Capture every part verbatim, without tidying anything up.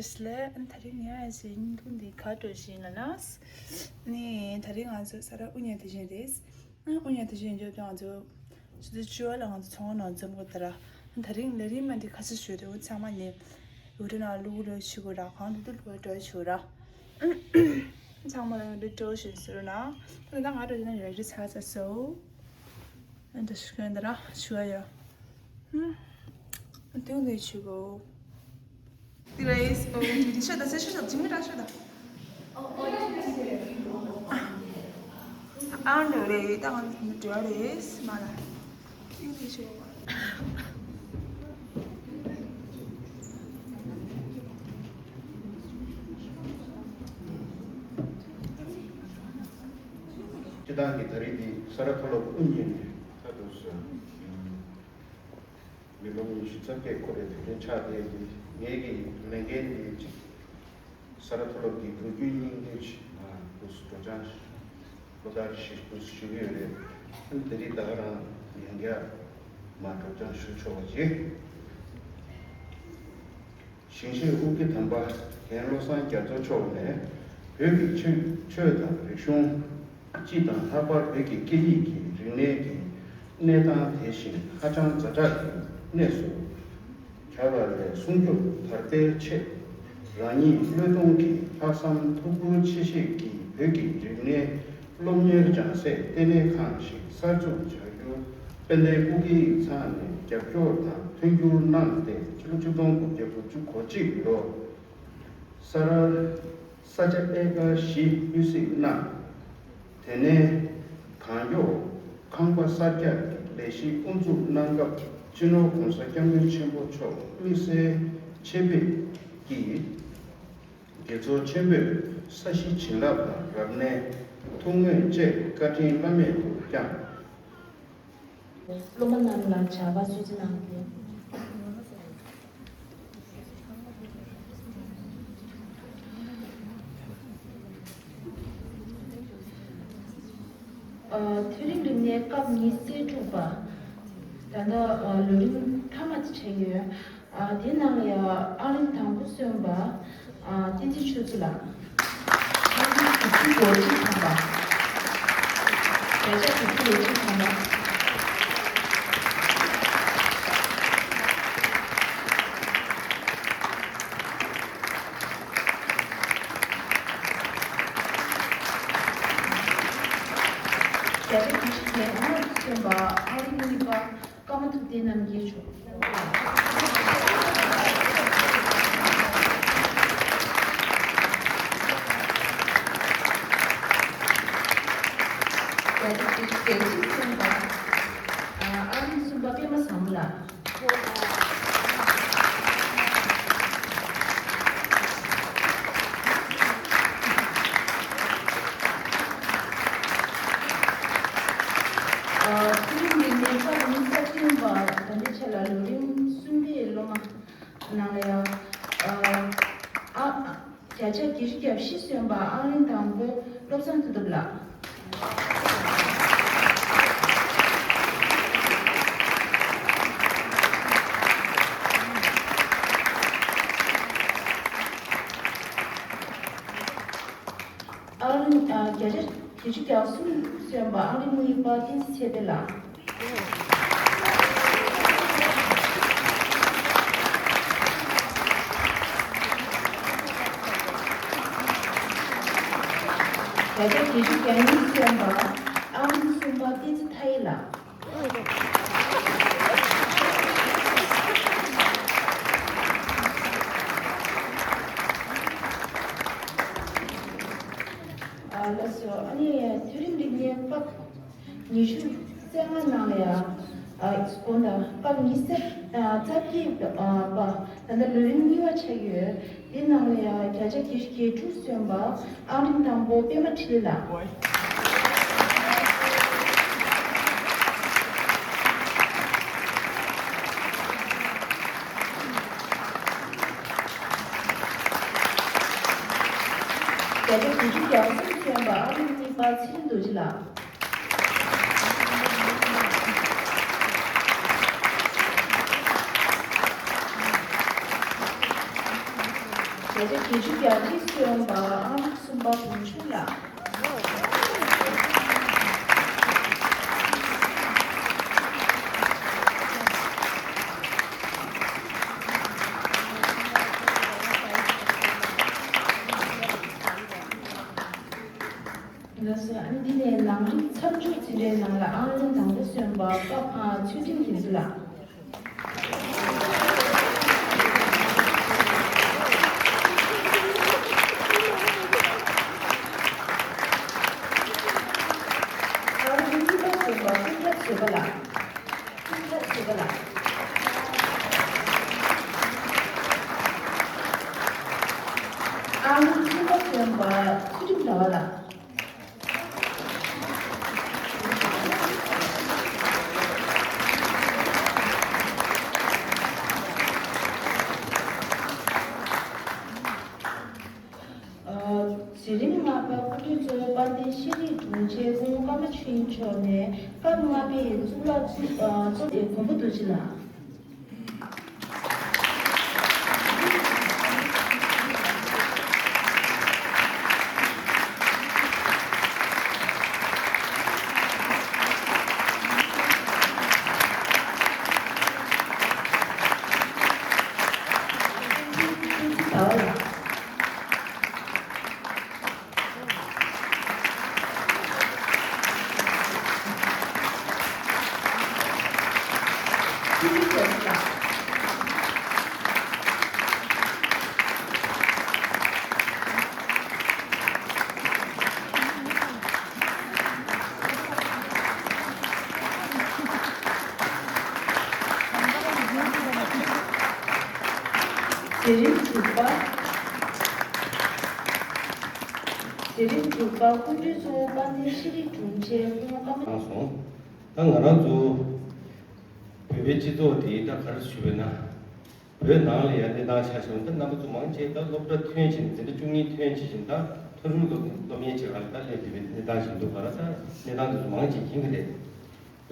ལས་ཨ་ནི་ད་རིང་ངས་ཨ་ཅེ་ཉིན་ཐུང་འདི་ག་འགྲོ་བཞིན་ལ་ན། ནི་ད་རིང་ང་ཚོ་ས་ར་དབུ་བརྙེས་དེ་བཞིན་རེད། ཨ་དབུ་བརྙེས་དེ་བཞིན་འཇོག་དུས་ང་ཚོ་ཆུ་ཚོད་བཅུ་པ་ལ་ང་ཚོ་ཚོང་ཁང་ནང་འཛོམས་དགོས་ད་ར། ད་རིང་ལས་རིམ་མ་འདི་ཁ་ཤས་ཞུ་རེད། འོ་ཚང་མ་ནི་ཡུ་རི་ན་ལུག་ལོས་ཆུ་གོ་ར་གང་དུ་དུ་ལུག་འགྲོ་ཆུ་ར། ཚང་མ་ལ་ཡོང་དུས་སྤྲོ་བཞིན་ཟེར་ན། ད་ང་འགྲོ་ན་རེ་རེ་ཚ་ཚ་སོ། ཨ་འདྲ་ཞིག་ཡོད་འདི་ར་ཆུ་ཡ། ཧུམ། ཨ་དེ་འདི་ཆུ་གོ། དེ་རེད། ཨོ་དེ་དེ་ཤོད་ད་ཚེ་ཤོད་ད་ཇི་མི་ར་ཤོད་ད། ཨ་འདྲ་རེད། ད་ང་འདི་འདྲ་རེད་མ་ལ། དེ་འདི་ཆུ་གོ། སྤྱི་བཏང་གི་ད་རེས་འདི་ས་ར་མཐོ་སློབ་དབུ་བརྙེས་ནས་ཁ་ཐུག་སོང་། མི་ལོ་ཉི་ཤུ་རྩ་བརྒྱད་འཁོར་བའི་དུས་དྲན་ཆགས་བསྡད་འདི་ངེད་ཀྱི་ལས་འགན་འདི་ཅིག་ས་ར་མཐོ་སློབ་ཀྱི་གོ་རྒྱུའི་སྙིང་དོན་ཞིག་མ་འདུག་སྒྲོ་ལྗང་ཞིག་ལོ་ལྟར་ཞིག་འདུག་ཞུ་གི་ཡོད་རེད། ཨ་ནི་དེ་རིང་ད་ག་རང་ཡང་བསྐྱར་མ་སྒྲོ་ལྗང་ཞུ་ཆོག་པ་བྱེད། ཞིང་གཤེགས་ཨོ་རྒྱན་དམ་པ་རྒན་བློ་བཟང་རྒྱ་མཚོ་མཆོག་ནས་བོད་ཀྱི་ཆོས་ཆོས་དང་རིག་གཞུང་། སྤྱི་དང་ལྷག་པར་བོད་ཀྱི་སྐད་ཡིག་གི་རིག་གནས་ཀྱི་གནས་སྟངས་དེ་བཞིན་ཧ་ཅང་ཛ་དྲག་གི་གནས་སུ་གྱར་བ་ལས་སྲུང་སྐྱོབ་དར་སྤེལ་ཆེད་རང་ཉིད་བློས་གཏོང་གིས་ལྷག་བསམ་ཐུགས་ཁུར་ཆེ་བཞེས་ཀྱིས་བོད་ཀྱི་རིག་གནས་སློབ་གཉེར་སྦྱང་སའི་ལྟེ་གནས་ཁང་ཞིག་གསར་འཛུགས་བྱ་རྒྱུ། དཔལ་ལྡན་སྐུ་སྒེར་ཡིག་ཚང་ནས་རྒྱབ་སྐྱོར་དང་མཐུན་འགྱུར་གནང་སྟེ་ཕྱི་ལོ་ཆིག་སྟོང་དགུ་བརྒྱ་དགུ་བཅུ་གོ་གཅིག་ལོར་ས་རར་ས་ཆ་ཨེ་ཀར་བཞི་དངུལ་གཟིགས་གནང་། དེ་ནས་གང་མགྱོགས་ཁང་པ་གསར་རྒྱག་གི་ལས་གཞི་དབུ་འཛུགས་གནང་སྐབས་སྤྱི་ནོར་༸གོང་ས་༸སྐྱབས་མགོན་ཆེན་པོ་མཆོག་དམིགས་བསལ་ཆེད་ཕེབས་ཀྱིས་དགེ་ཚོགས་ཆེན་པོས་ས་གཞི་བྱིན་རླབས་དང་རབ་གནས་ཐུགས་དངོས་བཅས་བཀའ་དྲིན་བླ་མེད་དུ་བསྐྱངས། སློབ་མ་རྣམས་ལ་ཇག་པ་གསོལ་ཚིགས་གནང་རྒྱུ། ཨ། མཐོ་རིམ་རིག་གནས་སྐབས་ཉི་ཤུ་རྩ་དྲུག་པ། ད་ལྟ་ཨ་ལོ་རིམ་མཐའ་མ་དེ་ཆགས་ཡོད། ཨ། དེའི་ནང་ལ་ཡང་ཨང་རིམ་དང་པོ་སོན་པ། ཨ། བསྟན་འཛིན་ཆོས་སྐྱིད་ལགས། ཨང་རིམ་དགུ་བཅུ་གོ་གཅིག་ཐམ་པ། བརྒྱ་ཆ་དགུ་བཅུ་གོ་གཅིག་ཐམ་པ། བརྒྱ་ཆ་བཞི་བཅུ་ལྔ་སོན་པ་ཨང་རིམ་གཉིས་པ་ཀརྨ་ཐུབ་བསྟན་རྣམ་རྒྱལ་མཆོག་བརྒྱ་ཆ་བཞི་བཅུ་གྱ་གཅིག་སོན་པ། ཨ། ཨང་རིམ་གསུམ་པ་པད་མ་བཟང་མོ་ལགས། ཨ། མཐོ་རིམ་རིག་གནས་སྐབས་ཉི་ཤུ་རྩ་བདུན་པ། ད་ལྟའི་ཆ་ལ་ལོ་རིམ་གསུམ་པའི་སློབ་མ་ནང་ལ་ཡང་། ཨ། ཨ། བརྒྱ་ཆ་བརྒྱད་ཅུ་གྱ་བཞི་སོན་པ་ཨང་རིམ་དང་པོ་བློ་བཟང་མཐུ་སྟོབས་ལགས། ཨང་རིམ། ཨ། བརྒྱ་ཆ་བརྒྱད་ཅུ་གྱ་གསུམ་སོན་པ་ཨང་རིམ་དངུལ་པ་བསྟན་འཛིན་ཚེ་འཕེལ་ལགས། བརྒྱ་ཆ་བརྒྱད་ཅུ་གྱ་གཉིས་སོན་པ་ཨང་རིམ་གསུམ་པ་བསྟན་འཛིན་མཐའ་ཡས་ལགས། ཨ། ལགས་སོ། ཨ་ནི་མཐོ་རིམ་རིག་གནས་སྐབས་ཉི་ཤུ་རྩ་ལྔ་ནང་ལ་ཡང་། ཨ། དགོངས་དག་སྐབས་ཉི་ཤུ་རྩ་བརྒྱད་པ། ད་ལྟ་ལོ་རིམ་གཉིས་པ་ཆགས་ཡོད། འདི་ནང་ལ་ཡང་བརྒྱ་ཆ་བརྒྱད་ཅུ་གྱ་དྲུག་སོན་པ་ཨང་རིམ་དང་པོ་པད་མ་འཕྲིན་ལས་ལགས། བརྒྱ་ཆ་བརྒྱད་ཅུ་གྱ་གསུམ་སོན་པ་ཨང་རིམ་གཉིས་པ་ཚེ་རིང་རྡོ་རྗེ་ལགས། བརྒྱ་ བརྒྱ་ཆ་བརྒྱད་ཅུ་གྱ་གཅིག་སོན་པ་ཨང་རིམ་གསུམ་པ་བུ་ཆུང་ལགས། ལགས་སོ། ཨ་ནི་འདི་ནས་ལམ་རིམ་མཚམས་འཇོག་འཛིན་གྲྭའི་ནང་ལ་ཨང་རིམ་དང་པོ་སོན་པ་པ་ཕ་ཚུལ་ཁྲིམས་རྒྱ་མཚོ་ལགས། ཨང་རིམ་གཉིས་པ་སོན་པ་ཀུན་དགའ་བཟོད་པ་ལགས། ཀུན་དགའ་བཟོད་པ་ལགས། ཨང་རིམ་གསུམ་པ་སོན་པ་ཚུལ་ཁྲིམས་ཟླ་བ་ལགས། ཨ། མཛད་རིམ་ལྔ་པ་སྐུ་མགྲོན་གཙོ་བོ་དཔལ་ལྡན་ཤེས་རིག་དྲུང་ཆེ་སྐུ་ངོ་ཀརྨ་ཆོས་དབྱིངས་མཆོག་ནས་སྐབས་ལྔ་པའི་གཙུག་ལག་གཙུག་ཨ། གཙོ་བོ་མགོན་པོ་རྡོ་རྗེ་ལགས། མཛད་རིམ་དྲུག་པ། མཛད་རིམ་དྲུག་པ་སྐུ་མགྲོན་གཙོ་བོ་དཔལ་ལྡན་ཤེས་རིག་དྲུང་ཆེ་སྐུ་ངོ་ཀརྨ། གནང་སོང་། ད་ང་རང་ཚོ་བོད་པའི་སྤྱི་ཚོགས་དེ་ད་ག་རེ་ཞུ་བས་ན། བོད་ནང་ལ་ཡང་གནས་སྟངས་ཆ་བཞག་ན་ད་རྣམ་པ་ཚོ་མང་ཆེ་ད་སློབ་གྲྭ་ཐོན་ཕྱིན་འཛིན་གྲྭ་བཅུ་གཉིས་ཐོན་ཕྱིན་ད་མཐོ་རིམ་སློབ་སློབ་གཉེར་བྱེད་ག་ལ་ད་སླེབས་བསྡད་པའི་གནས་སྟངས་ཤིག་འདུག་ག་ལ། ད་གནས་སྟངས་དེ་ཚོ་མང་ཆེ་མཁྱེན་གྱི་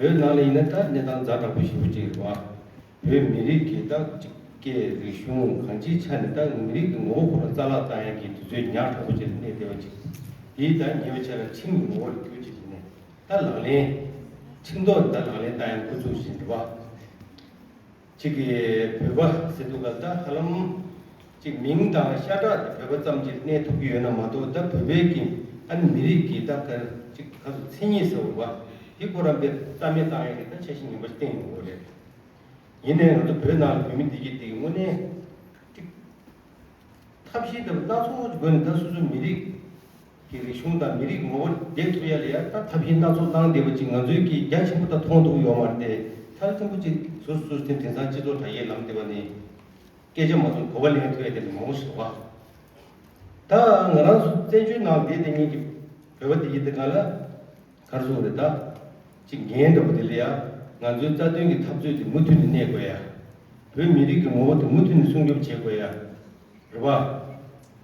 རེད། བོད་ནང་ལ་ཡིན་ན་ད་གནས་སྟངས་ཛ་དྲག་པོ་ཞེ་པོ་ཅིག་རེད་བ། བོད་མི་རིགས་ཀྱི་ད་ཅིག་སྐད་རིག་གཞུང་གང་ཅིའི་ཆ་ནས་ད་མི་རིགས་ཀྱི་ངོ་བོ་ཁོ་རང་རྩ་བརླག་བཏང་ཡག་གི་དུས་ཚོད་ཉག་ཕྲ་པོ་ཅིག་ལ་གནས་བསྡད་པ་ཅིག་དེའི་ད་ཉེ་བའི་ཆར་ལ་ཁྲིམས་ཀྱི་ངོ་བོར་བསྒྱུར་བྱས་ནས་ད་ལག་ལེན། ཁྲིམས་ཐོག་ནས་ད་ལག་ལེན་བཏང་ཡག་འགོ་བཙུགས་བཞིན་རེད་བ། གཅིག་གིས་བོད་པ་ཟེར་དུས་སྐབས་ད་ཧ་ལམ་གཅིག་མིང་དང་ཤ་ཁྲག་དེ་བོད་པ་ཙམ་གྱིས་གནས་ཐུབ་ཀྱི་ཡོད་ན་མ་གཏོགས། ད་བོད་པའི་གི་ཨ་ནི་མི་རིགས་ཀྱི་ད་ག་གཅིག་ག་ཚོད་མཚན་ཉིད་ཟེར་བ་དེ་ཁོ་རང་དཔེ་རྩ་མེད་བཏང་ཡག་གི་ད་འཆར་གཞི་ངན་པ་ཞིག་བཏིང་ཡོང་གི་རེད། ཡིན་ནའི་ང་ཚོ་བོད་ནང་ལ་བོད་མི་འདི་གི་དེ་གི་དངོས་གནས་གཅིག་ཐབས་ཤེས་དང་སྣ་ཚོགས་ཀྱི་སྒོ་ནས་ད་སོ་སོའི་མི་རིགས་ཀྱི་རིག་གཞུང་དང་མི་རིགས་ངོ་བོ་བདེ་ཐུབ་ཡ་ལ་ཡ་ད་ཐབས་ཤེས་སྣ་ཚོགས་གནང་བསྡད་པ་ཅིག་ང་ཚོའི་གི་རྒྱ་ཆེན་པོ་ད་མཐོང་ཐུབ་ཡོད་མ་རེད་དེ། ཐབས་ཆེན་པོ་ཅིག་ཟུར་ཟུར་དེ་དེང་སང་སྤྱི་ཚོགས་དྲ་རྒྱའི་ལམ་བསྟན་པ་ནི་སྐད་ཆ་མ་གཏོགས་གོ་བ་ལེན་ཐུབ་ཡ་དེ་འདྲ་མང་པོ་ཞིག་འདུག་ག་ད་ང་རང་ཚོ་བཙན་བྱོལ་ནང་བསྡད་དེ་ཉིད་ཀྱི་བོད་པ་དེ་ཡིན་དེ་ག་ལ། གར་སོང་རེད་ད། ཅིག་འགན་འདྲ་པོ་དེ་ལ་ཡ། ང་ཚོའི་རྩ་དོན་གྱི་འཐབ་རྩོད་དེ་མུ་མཐུད་ནས་གནས་དགོས་ཡ། བོད་མི་རིགས་ཀྱི་ངོ་བོ་དེ་མུ་མཐུད་ནས་སྲུང་སྐྱོབ་བྱེད་དགོས་ཡ། རེད་བ།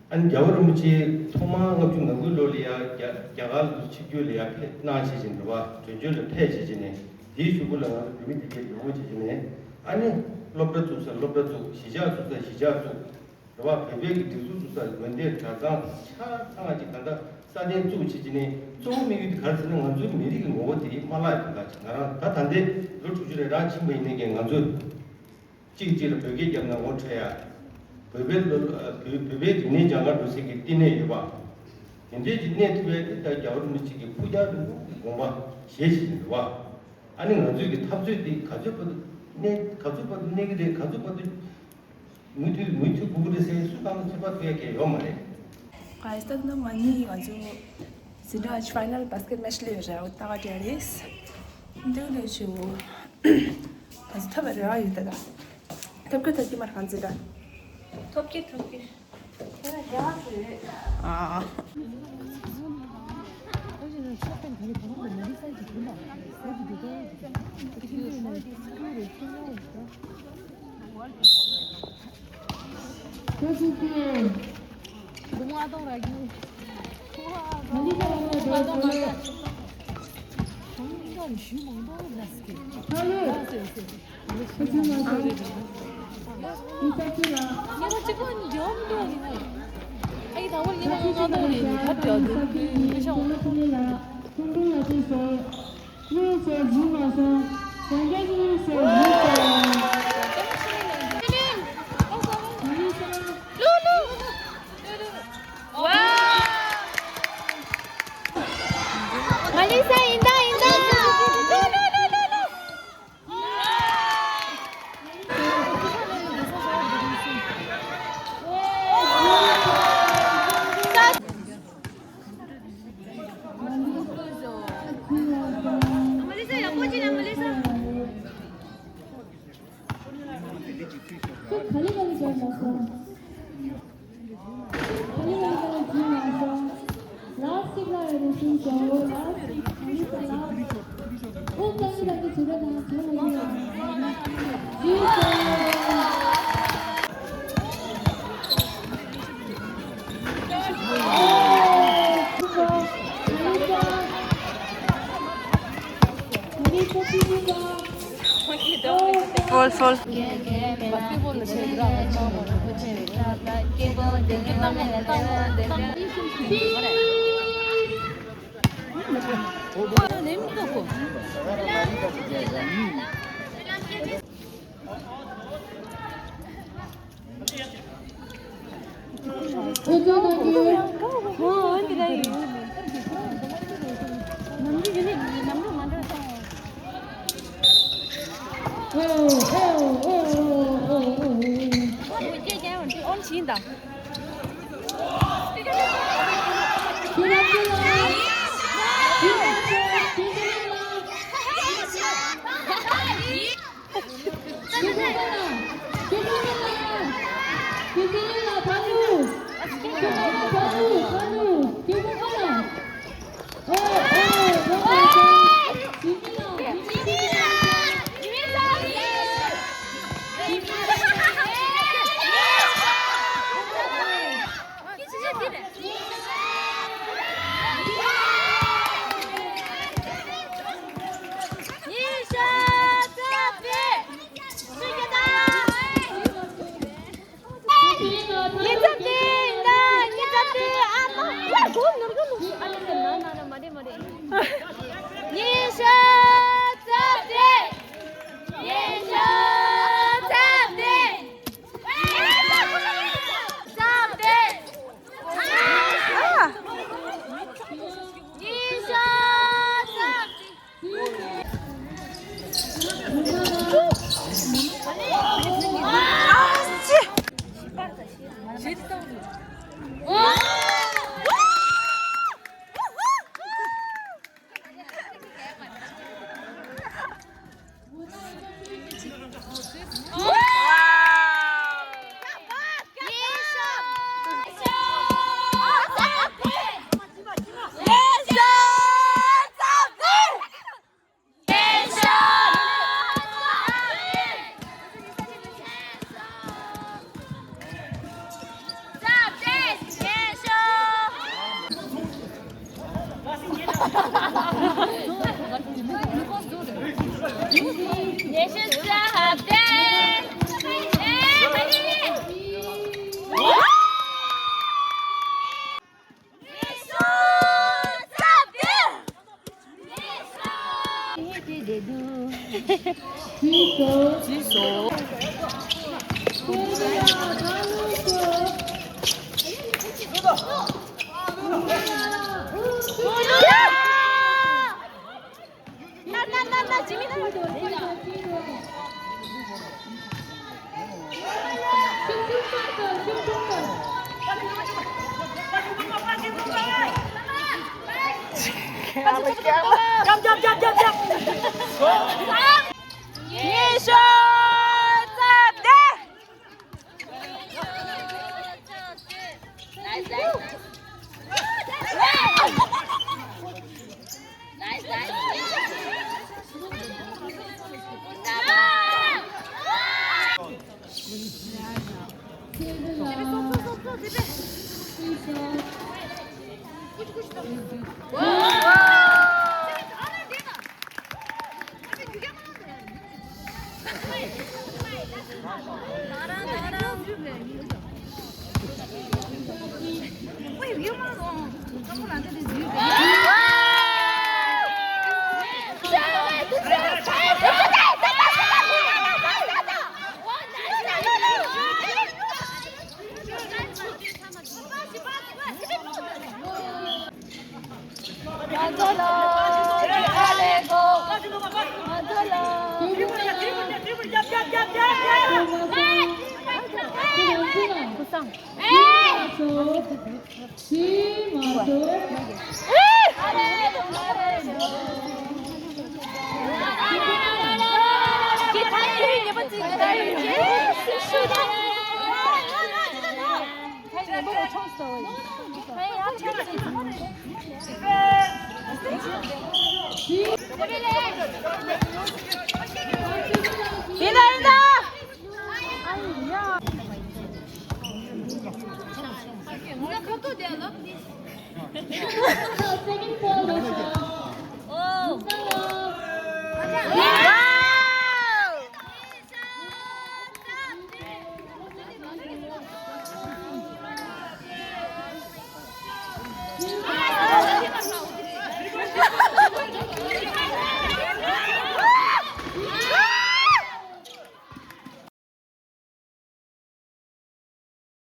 ཨ་ནི་རྒྱལ་བ་རིན་པོ་ཆེ་ཐོག་མར་ལྔ་བཅུ་ང་དགུ་ལོ་ལ་ཡ་རྒྱ་རྒྱ་གར་ལ་ཆིབས་བསྒྱུར་ལ་ཡ་ཕེབས་གནང་བྱས་ཅིང་རེད་བ། བྲོས་བྱོལ་ལ་ཕེབས་བྱས་ཅིང་ནས་དེའི་གཞུག་གུ་ལ་ང་ཚོ་བོད་མི་དེ་གས་ཡོང་བྱས་ཅིང་ནས་ཨ་ནི་སློབ་གྲྭ་བཙུགས་ས་སློབ་གྲྭ་བཙུགས། གཞིས་ཆགས་བཙུགས་ས་གཞིས་ཆགས་བཙུགས། རེད་བ། བོད་པའི་གི་སྒྲིག་འཛུགས་བཙུགས་ས་དགོན་སྡེ་གྲྭ་ཚང་ཆ་ཚང་ཅིག་ག་འདྲ་སྲ་བརྟན་བཙུགས་བྱེད་ཀྱི་ནས་གཙོ་བོ་དམིགས་ཡུལ་དེ་ག་རེ་ཟེར་ན་ང་ཚོའི་མི་རིགས་ཀྱི་ངོ་བོ་དེ་མ་བརླག་ཡ་གི་ག་ཅིག་ང་རང་ད་ད་ལྟའི་ལོ་དྲུག་ཅུ་རེ་རང་ཕྱིན་པ་ཡིན་ནའི་ཀྱང་ང་ཚོས་གཅིག་གཅིག་ལ་བོད་སྐད་བརྒྱབ་ན་ངོ་འཕྲོད་ཡ། བོད་པའི་ལོ་བོད་བོད་པའི་རིག་གནས་སྦྱང་གར་འགྲོ་སའི་གི་བསྟི་གནས་ཡོད་པ། དེ་འདྲའི་ཅིག་གནས་ཐུབ་ཡ་དེ་ད་རྒྱལ་བ་རིན་པོ་ཆེ་གི་ཕུགས་རྒྱང་རིང་པོ་གི་དགོངས་པ་བཞེས་བཞིན་ཡོད་པ། ཨ་ནི་ང་ཚོའི་གི་འཐབ་རྩོད་དེ་ག་ཚོད་བར་དུ་གནས་ག་ཚོད་བར་དུ་གནས་ཀྱི་རེད། ག་ཚོད་བར་དུ་མུ་མཐུད་མུ་མཐུད་སྒུག་གི་རེད་ཟེར་སུ་དང་ཁྱད་པར་ཕེ་ཁེ་ཡོད་མ་རེད། Guys, ད་ནི་ང་གཉིས་ང་ཚོ་འཛིན་གྲྭ་ཕའི་ནལ་བྷ་སི་ཀེ་ཊི་མེ་ཆི་ལ་ཡོད་རེད། འོ་ད་ག་འདྲ་རེད། འདི་ལས་ཆེ་བོ་ང་ཚོ་ཐོབ་པ་རེ་བ་ཡོད་ད། ད་ཐོབ་ཀྱི་ཐོབ་ཀྱི་མ་རེད་ང་འཛིན་གྲྭ། ཐོབ་ཀྱི་ཐོབ་ཀྱི། དེ་ལ་རྒྱ་གར་རེད། ཨ། ཉི་མ་གཅིག་པོ་འཇོམས་འགྲོ་ཡིན་ན། ཨ་ཡི་ད་བར་ཉི་མ་ལྔ་ལྔ་ལྟ་བུ་རེད། ད་འདྲ་འདུག་ཉི་ཤང་། མ་ལི་ས་ཡིན་ད་ཡིན་ད། Foul, foul. ཉིས་ཤུ་རྩ་བདུན། ཉི་ཤུ་རྩ་བདུན། རྩ་བདུན། ཉི་ཤུ་རྩ་བདུན། ཉི་ཤུ་རྩ་བདུན། ཡིན་ད་ཡིན་ད།